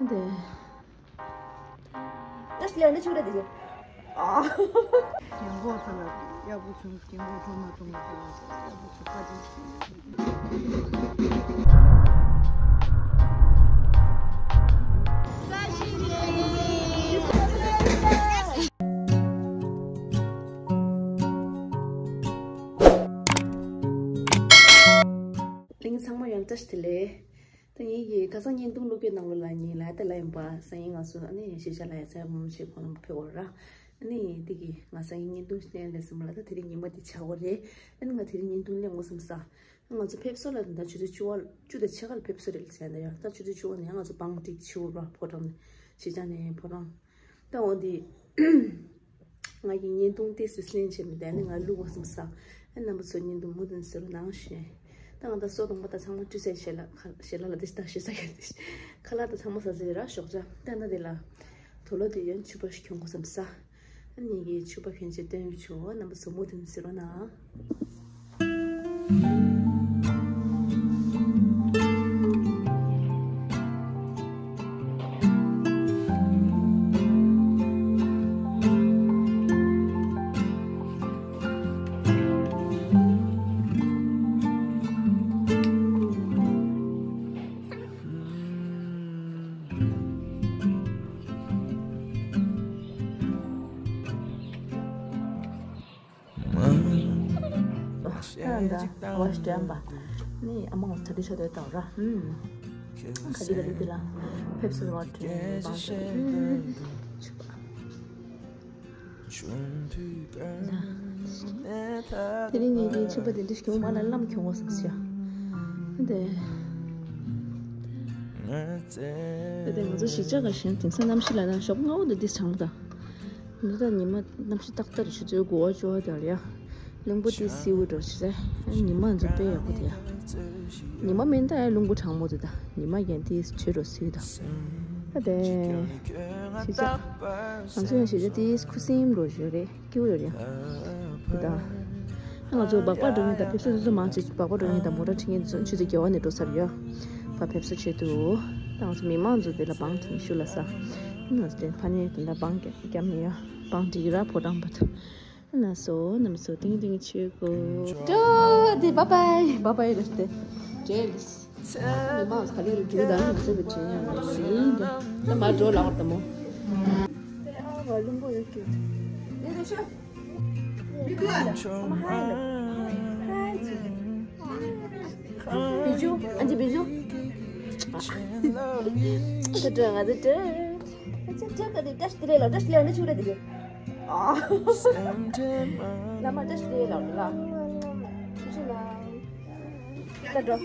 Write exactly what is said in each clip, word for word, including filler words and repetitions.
འདི། ད་ལས་འདི་ཆུ་ར་འདི། ཨ། རྒན་གོག་ཚོ་ལ་ཡག་པོ་བྱུང་། རྒན་གོག་ཁྲོམ་མ་གཏོང་བ་ཚོ་ལ་ཡག་པོ་བྱུང་། བཀའ་དྲིན་ཆེ། གླིང་ཚང་མ་ཡང་བཀྲ་ཤིས་བདེ་ལེགས། ད་ངེད་ཀྱིས་ཁ་སང་བརྙན་ཐུང་བླུགས་པའི་ནང་ལོགས་ལ་ངའི་ལ་ཡ་ཏི་ལ་ཡིན་པ་སང་ཉིན་ང་ཚོ་ཨ་ནི་གཞིས་ཆགས་ལ་ཡ་ཚལ་མོ་ཆེ་ཁོ་ན་ཕེབས་འོ་ར། ཨ་ནི་དེ་གི་ང་སང་ཉིན་བརྙན་ཐུང་བསྟན་ལས་སིམ་ལ་ད་དེ་རིང་ཉི་མ་དེ་ཆགས་འོ་རེད། ཨ་ནི་ང་དེ་རིང་བརྙན་ཐུང་ལེན་འོ་སིམ་ས། ང་ཚོ་ཕེབས་སོ་ལ་ད་ཆུ་ཚོད་བཅུ་བ་བཅུ་དང་ཕྱེད་ཀ་ལ་ཕེབས་སོ་རེད་ལ་ཟེར་ཡ་ད་ཡ་ད་ཆུ་ཚོད་བཅུ་བ་ནས་ཡང་ང་ཚོ་བང་སྒྲིག་བྱེད་འོ་ར་ཕོ་བྲང་ནས་གཞིས་ཆགས་ནས་ཕོ་བྲང་། ད་འོ་འདི། ང་གི་བརྙན་ཐུང་ཏོག་ཙམ་ལེན་བྱས་མི་འདུག་ཨ་ནི་ང་བླུག་འོ་སིམ་ས། ཨ་རྣམ་པ་ཚོ་བརྙན་ཐུང་མུ་མཐུད་གཟིགས་རོགས་གནང་ཞུ། ད་ང་ད་སོ་དང་པོ་ད་ཚང་མ་བཀྲུས་ཚར། ཞལ་ལག་ཁ་ཞལ་ལག་ལ་དེ་ད་ཞེ་ས་ཡོད་དེ། ཁ་ལག་ད་ཚང་མ་ཟ་ཟེར་ར་ཞོགས་ཇ་ད་ན་དེ་ལ། དུག་ལོག་དེ་ཡོན་ཕྱུ་པ་ཞིག་གྱོན་འོ་སིམ་ས། ཨ་ནི་གི་ཕྱུ་པ་གྱོན་བྱས་སྟོན་ཡོད་ཆོག་རྣམ་པ་ཚོ་མུ་མཐུད་གཟིགས་རོགས་གནང་། ད་ད་བ་ཞིག་དྲན་པ། ནི་ཨ་མ་འོ་ད་དེ་ཤ་དེ་དང་ར། ཧུམ། ག་དེ་ག་དེ་དེ་ལ་ཕེབས་སོ་བ་དྲན་པ། ཧུམ། དེ་རིང་ངེད་ཀྱིས་ཕྱུ་པ་དེ་འདྲ་ཞིག་གྱོན་མ་ལ་ལམ་གྱོན་འོ་སོང་ཟེར། དེ་དེ་ང་ཚོ་གཞིས་ཆགས་ཀ་ཞེན་དེང་སང་གནམ་གཤིས་ལ་ན་ཞོགས་སྔ་བོ་འདི་འདི་གྲང་མོ་དང་། འདི་ད་ཉི་མ་གནམ་གཤིས་ཏག་ཏག་རེད། ཆུ་ཚོད་དགུ་པ་བཅུ་པ་དེ་ལ་ཡ། རླུང་བུ་དེ་བསིལ་བོ་འགྲོ་ཆུ་ཚོད་ཉི་མ་ཚོ་དཔེ་ཡག་པོ་དེ་ཡ། ཉི་མ་མིན་ད་ཡ་རླུང་བུ་གྲང་མོ་དེ་ད་ཉི་མ་རྒྱན་དེ་ཆུ་རོ་བསིལ་དང་། ད་དེ་གཞིས་ཆགས་ང་ཚོ་ཡང་གཞིས་ཆགས་དེ་ཁུ་སིམ་འགྲོ་ཞོ་རེད། སྐྱིད་པོ་ཡོད་རེད། ད། ང་ཚོ་སྦག་སྦག་འགྲོ་མཁན་དང་ཕེབས་བསུ་དེ་ཚོ་མང་ཆེ་སྦག་སྦག་འགྲོ་མཁན་དང་མོ་ཊ་ཁྲིད་མཁན་དེ་ཚོ་ཆུ་ཚོད་བརྒྱད་པ་ནས་འགྲོ་ཚར་ཡོད། ཕར་ཕེབས་བསུ་ཆེད་དུ། ད་ང་ཚོ་མི་མང་ཚོ་དེ་ལ་བང་ཐོན་ཤུ་ལ་ས། ང་ཚོ་དེ་ཕ་ནས་དེ་འདྲ་བང་བརྒྱབ་ནས་ཡོད། བང་འགྲིག་ར་ཕོ་བྲང་བར་དུ། ན་སོ་ནམ་སོ་ཏིང་ཏིང་ཆུ་གོ། ཏོ་དེ་བ་བའི་བ་བའི་རེད་དེ། ཇེལ། མི་མང་ག་ལེར་རྒྱུ་དང་ང་ཚོ་གི་དྲན་ཡང་ང་ཚོ་ཡིན་ཀྱང་ད་མར་འགྲོ་ལ་བར་དམོ། ཨ་བ་རླུང་པོ་ཡོད་ཀྱི། བི་ཇུ་ཨན་ཅི་བི་ཇུ། ད་འགྲོ་ང་ཚོ་འགྲོ། ཨ་ཅག་ཅག་ག་དེ་ཏྲ་ཤི་དེ་ལས་ལ་ཏྲ་ཤི་ལས་འདི་ཆུ་རེད་དེ། ཨ་བླ་མ་ཏྲ་ཤི་དེ་ལས་ལ་ལ། ཆུ་ཆུ་ལ། ད་འགྲོ།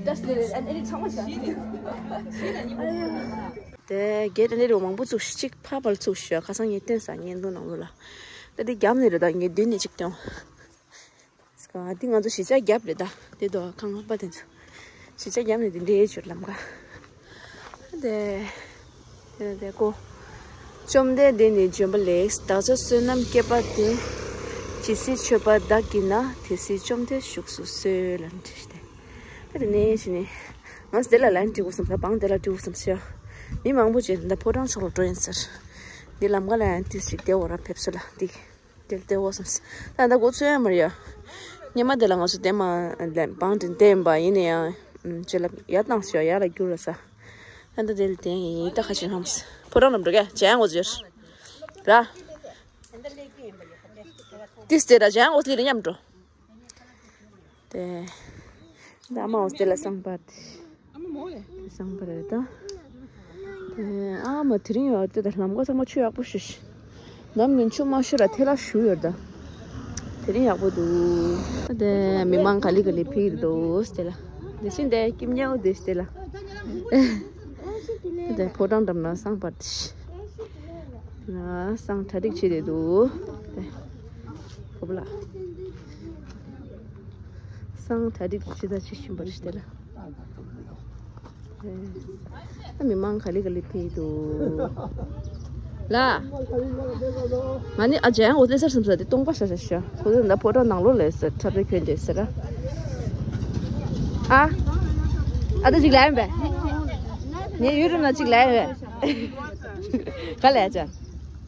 ད་ལྟ་ལས་ཨ་ནི་ཚང་མ་བྱ། དེ་གེ་ད་ནི་རོ་མང་པོ་བཙུགས་ཤིག་ཕ་བལ་བཙུགས་ཤིག་ཁ་སང་ངས་བསྟན་ས་ངན་དུ་ནང་ལོ་ལ། ད་དེ་རྒྱབ་ནས་རེད་ད་ངས་མདུན་ནས་གཅིག་བསྟན། སྐ་འདི་ང་ཚོ་གཞིས་ཆགས་རྒྱབ་རེད་ད། དེ་དོ་ཁང་པ་དེ་ཚོ། གཞིས་ཆགས་རྒྱབ་ནས་དེ་འདྲའི་བྱོས་ལམ་ཁ། དེ། དེ་དེ་ཀོ། བཅོམ་ལྡན་འདས་ནས་བྱོན་པ་ལེགས། བདག་ཅག་བསོད་ནམས་བསྐྱེད་པ་དེས། ཇི་སྲིད་མཆོད་པ་བདག་བགྱིས་ན། དེ་སྲིད་བཅོམ་ལྡན་བཞུགས་སུ་གསོལ་ལ་འདྲི་ཞིག་སྟེ། ད་དེ་ནས་ཞིག་ནས། ང་ཚོ་དེ་ལ་ལན་འགྲིག་གོ་བསམ་ས་བང་དེ་ལ་འགྲིག་གོ་བསམ་ས་ཡ། མི་མང་པོ་ཅིག་ད་ཕོ་བྲང་ཕྱོགས་ལ་འགྲོ་ཡིན་ཟེར། འདི་ལམ་ཁ་ལ་ཡང་ཏིས་ཞིག་བསྡད་འོ་ར་ཕེབས་སོ་ལ་འདི། དེར་བལྟས་འོ་སོང་། ད་ལྟ་འགོ་ཚུགས་ཡ་མ་རེད་ཡ། སྙེ་མ་དེ་ལ་ང་ཚོ་དེ་མ་ལན་བང་དྲིན་བསྟན་པ་ཡིན་ན་ཡང་། ཅེ་ལ་ཡར་བཏང་ཞོག་ཡར་ལ་བསྒྱུར་ལ་ས། ད་ལྟ་དེ་ལ་བསྟན་ཡིན་ད་ཁ་ཆེ་ཧམ། ཕོ་བྲང་ལ་འགྲོ་ག་ཇ་ཡང་འོ་ཟེར། ར། ཏིས་དེ་ར་ཇ་ཡང་འོ་ལི་ར་མཉམ་འགྲོ། དེ། ད་ཨ་མ་འོ་དེ་ལ་སང་པར་དེ། སང་པར་རེད་ད། དེ་ཨ་མ་དེ་རིང་ཡོད་དེ་ད་ལམ་ཁ་ཚང་མ་ཆུ་ཡག་པོ་ཞུ་ཞུ། ནམ་ངན་ཆུ་མ་ཤོར་ར་ཐལ་ལ་ཞུ་ཡོད་ད། དེ་རིང་ཡག་པོ་འདུག་དེ་མི་མང་ག་ལེ་ག་ལེ་ཕིག་འདུག་དེ་ལ། དེ་བཞིན་དེ་ཀིམ་ཉའོ་དེ་དེ་ལ། དེ་ཕོ་བྲང་འགྲམ་ན་སང་པར་དེ། ན་སང་གྲ་སྒྲིག་བྱེད་དེ་འདུག་དེ། གོ་བ་ལ། སང་གྲ་སྒྲིག་བྱེད་ད་བྱེད་བཞིན་པ་རེད་དེ་ལ། ཨ་མི་མང་ག་ལེ་ག་ལེ་ཕེབས་འདུག་ལ། ང་ནི་ཨ་ཅག་འོ་ལེ་སར་སམ་ས་དེ་སྟོང་པ་ཤ་ཤ་ཤ། ཁོ་ཚོ་ད་ཕོ་བྲང་ནང་ལོགས་ལ་ས་འཁྲབ་རེ་གྱོན་དེ་ཟེར་ར། ཨ། ཨ་ད་ཅིག་ལ་ཡིན་པས། ངས་ཡུན་རིང་ན་ཅིག་ལས་ཡོད། ག་ལས་ཅང་།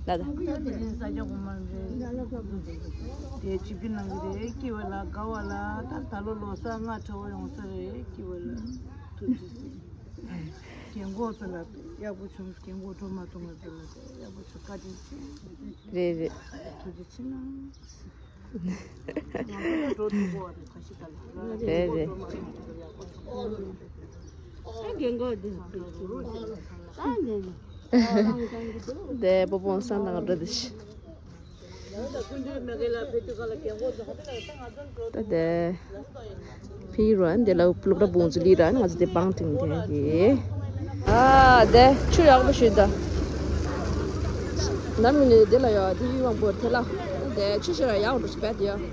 ལ་ད། དེ་རིང་ས་སྐྱ་གོང་མ་རེད། དེ་ཆིབས་བསྒྱུར་གནང་གི་རེད། སྐྱིད་པ་ལ་དགའ་བ་ལ་ད་ད་ལོ་ལོ་གསར་སྔ་དྲོ་བ་ཡོང་ས་རེད། སྐྱིད་པ་ལ་ཐུགས་རྗེ་ཆེ། རྒན་གོག་ཚོ་ལ་ཡག་པོ་བྱུང་། རྒན་གོག་སྒྲོལ་མ་སྟོང་ང་ཚོ་ལ་ཡག་པོ་བྱུང་། བཀའ་དྲིན་ཆེ། རེད་རེད། ཐུགས་རྗེ་ཆེ་གནང་། རེད་རེད། དེ་སྤོ་བོ་སང་དང་འགྲོ་དེ་ཤི། ད་དེ་ཕི་རོ་ཨན་དེ་ལ་སློབ་གྲྭ་བོང་ཚུ་ལི་ར་ང་ཚོ་དེ་བང་ཐིང་དེ་གི། ཨ་དེ་ཆུ་ཡག་པོ་ཞིག་ད། ནམ་ནི་དེ་ལ་ཡོད་དེ་ཡུལ་དབང་པོ་དེ་ལ། དེ་ཆུ་ཞིག་ལ་ཡག་པོ་ཞིག་བེད་ཡོད།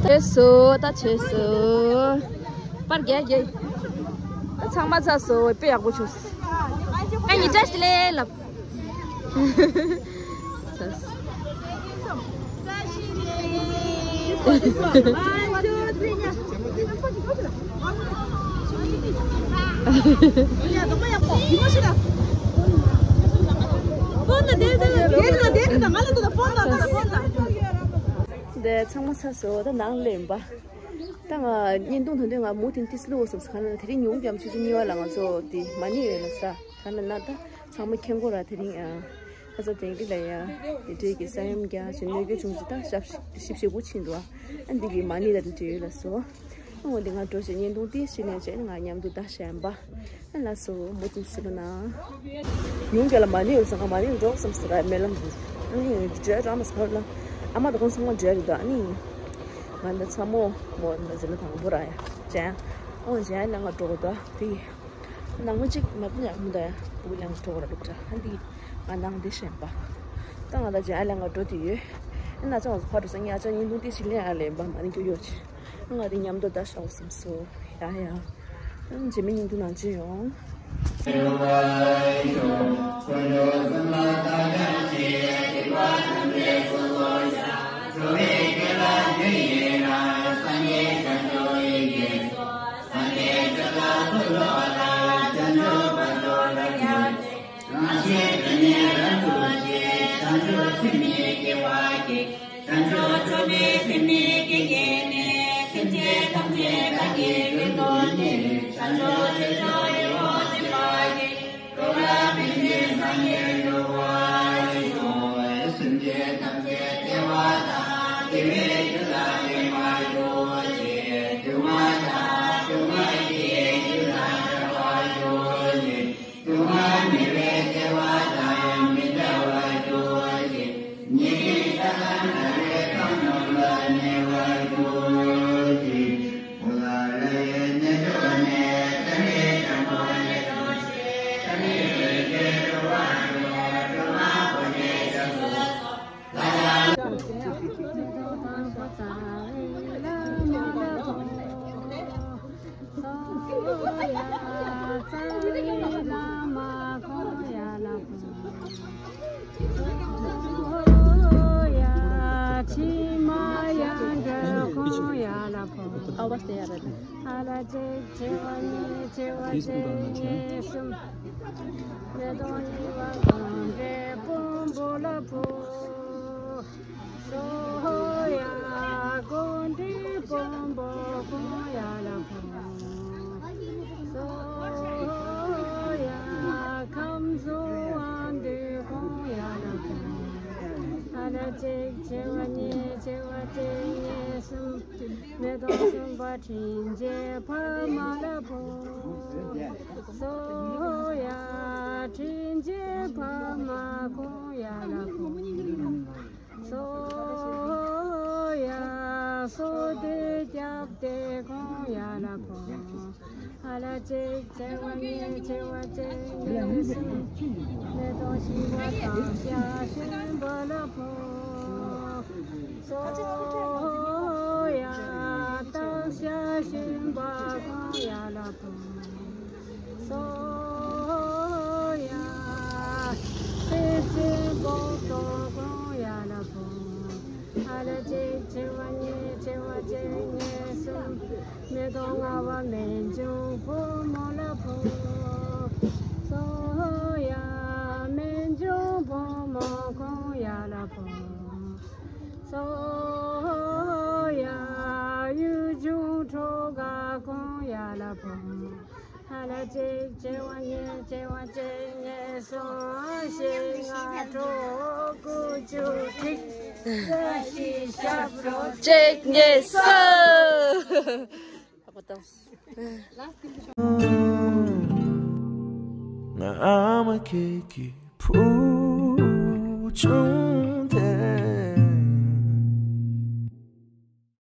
བྱས་སོ། ད་བྱས་སོ། པར་རྒྱག་རྒྱག་ད་ཚང་མ་ཚར་སོ། དཔེ་ཡག་པོ་བྱུང་སོ། ཨ་ནི་བཀྲ་ཤིས་བདེ་ལེགས་ལབ། འདི་ཚང་མ་ཚར་སོང་། ད་ནང་སླེབས་པ། ད་ང་བརྙན་ཐུང་ད་དུང་ང་མུ་མཐུད་ཏིས་བླུག་བསམ་སོང་། ག་ན་དེ་རིང་ཉུང་ཀྱང་ཆུ་ཚོད་གཉིས་པ་ལ་ང་ཚོ་དེ་མ་ཎི་ཡོད་ལ་ས། ག་ན་ན་ད་ཚང་མ་མཁྱེན་གོ་ར། དེ་རིང་ཨ་ཁ་ཚ་དེང་གི་ལ་ཡ་དེ་འདྲའི་གི་ས་ཡོམ་རྒྱག་ཅིང་གནོད་སྐྱོན་བྱུང་ཅིག་ད་ཞབས་ཞིབ་བྱེད་དགོས་ཕྱིན་འདུག་ཨ་འདི་གི་མ་ཎི་ད་དེ་འདྲ་ཡོད་ལ་སོ། ཨ་འོ་འདི་ང་འགྲོ་ཞིག་བརྙན་ཐུང་ཏིས་ཞིག་ནས་བྱས་ང་མཉམ་དུ་ད་བཤད་པ། ལགས་སོ། མུ་མཐུད་གཟིགས་རོགས་གནང་། ཉུང་རྒྱ་ལ་མ་ཎི་ཡོད་ཙང་ང་མ་ཎི་འགྲོ་བསམ་ཟེར་ར་སྨོན་ལམ་ཟེར། ཨ་ནི་འདྲེ་ར་མ་ཟེར་ལ། ཨ་མ་དང་ཁོང་ཚང་མ་འདྲེ་རེད་ད། ཨ་ནི་ང་འདི་ཚ་མོ་མོ་འདི་ཟེར་ལ་དང་པོ་ར་ཡ་ཅན། ཨོ་ཅན་ལ་ང་འགྲོ་གོ་ད་དེ། ནང་མི་གཅིག་མ་བུ་ཡག་མོ་ད་ཡ་བུ་ལ་ང་འགྲོ་གོ་ར་འདུག་ད། ཨ་འདི་ང་ནང་འདི་ཤེས་པ། ད་ང་ད་ཅན་ལ་ང་འགྲོ་དེ་ཡོད། ཨ་ན་ཅང་ང་ཚོ་ཕ་རུ་སང་ཉ་ཅང་ཉིན་དུང་དེ་ཞིག་ལེན་ཨ་ལེན་པ་མ་ནི་རྒྱུ་ཡོད་ཅི། ང་དེ་མཉམ་དུ་ད་ཤག་བསམ་སོ། ཡ་ཡ། རྗེས་མའི་ཉིན་དུ་ནང་ཆེན་ཡོང་། བྱང་ཆུབ་སེམས་དཔའི་སེམས་ཉིད་ཀྱི་དབང་གིས། བྱང་ཆུབ་སེམས་དཔའི་སེམས་ཉིད་ཀྱི་དབང་གིས། སེམས་ཅན་ཐམས་ཅད་བདག་གིས་ཀུན་ཏུ་བསྔོས། བྱང་ཆུབ་སེམས་མཆོག་ཡིད་འོང་ཞིང་བདག་གིས། འགྲོ་བ་ཕན་ཕྱིར་སངས་རྒྱས་འགྲུབ་པར་ཤོག། སེམས་ཅན་ཐམས་ཅད་བདེ་བ་དང་བདེ་བའི་རྒྱུ་ལ་སྤྱད་པར་ཤོག་ཅིག་སྡུག་བསྔལ་དང་སྡུག་བསྔལ་གྱི་རྒྱུ་ལ་སྤྱད་པར་ཤོག་ཅིག་སྡུག་བསྔལ་མེད་པའི་བདེ་བ་དང་མི་འབྲལ་བར་གྱུར་ཅིག་ཉེ་རིང་ས་དང་བྲལ་བའི་ཁམས་རྣམས་ལ་གནས་པར་གྱུར་ཅིག་འཁོར་བ་ལས་ཉེས་བྱས་ནས། ད་རེས་དང་པོ་ལས་གྲོལ་ཅིག་ད་རེས་ལས་གྲོལ་བར་ཤོག་སྒྲོལ་མ་མགོན་པོའི་ཞབས་སུ། ཨ་ལ་གཅིག་བྱེ་བ་གཉིས་བྱེ་བ་གཅིག་གཉིས་གསུམ། མེ་ཏོག་གཉིས་པ་དང་འབྲས་སྤོམ་པོ་ལ་ཕོག་སོ་ཡ། ཀོང་ཏི་སྤོམ་པོ་ཁོང་ཡ་ལ་ཕོག་སོ་ཡ། ཁམས་གསུམ་དབང་འདུས་ཁོང་ཡ་ལ་ཕོག་ཨ་ལ་གཅིག་བྱེ་བ་གཉིས་བྱེ་བ་གཅིག་གཉིས་གསུམ། མེ་ཏོག་གསུམ་པ་དྲིན་ཅན་ཕ་མ་ལ་ཕོག་སོ་ཡ། དྲིན་ཅན་ཕ་མ་ཁོང་ཡ་ལ་ཕོག་སོ་ཡ། སོ་དེ་སྐྱབས་དེ་ཁོང་ཡ་ལ་ཕོག་ཨ་ལ་གཅིག་བྱེ་བ་གཉིས་བྱེ་བ་གཅིག་གཉིས་གསུམ། མེ་ཏོག་བཞི་པ་སྟག་ཤར་ཤུན་པ་ལ་ཕོག་སོ་ཡ། སྟག་ཤར་ཤུན་པ་ཁོང་ཡ་ལ་ཕོག་སོ་ཡ། སེམས་ཅན་སྤངས་རྟོགས་ཁོང་ཡ་ལ་ཕོག་ཨ་ལ་གཅིག་བྱེ་བ་གཉིས་བྱེ་བ་གཅིག་གཉིས་གསུམ། མེ་ཏོག་ལྔ་པ་རྨད་བྱུང་ཕོ་མོ་ལ་ཕོག་སོ་ཡ། རྨད་བྱུང་ཕོ་མོ་ཁོང་ཡ་ལ་ཕོག་སོ་ཡ། གཡུ་བྱུང་ཁྲོ་དགའ་ཁོང་ཡ་ལ་ཕོག་ཨ་ལ་གཅིག་བྱེ་བ་གཉིས་བྱེ་བ་གཅིག་གཉིས་གསུམ་བཞི་ལྔ་དྲུག་དགུ་བཅུ་དྲུག་ཅུ། བཞི་ཞབས་བྲོ་གཅིག་གཉིས་གསུམ། ང་ཨ་མ་ཁྱེད་ཀྱི་བུ་ཆུང་།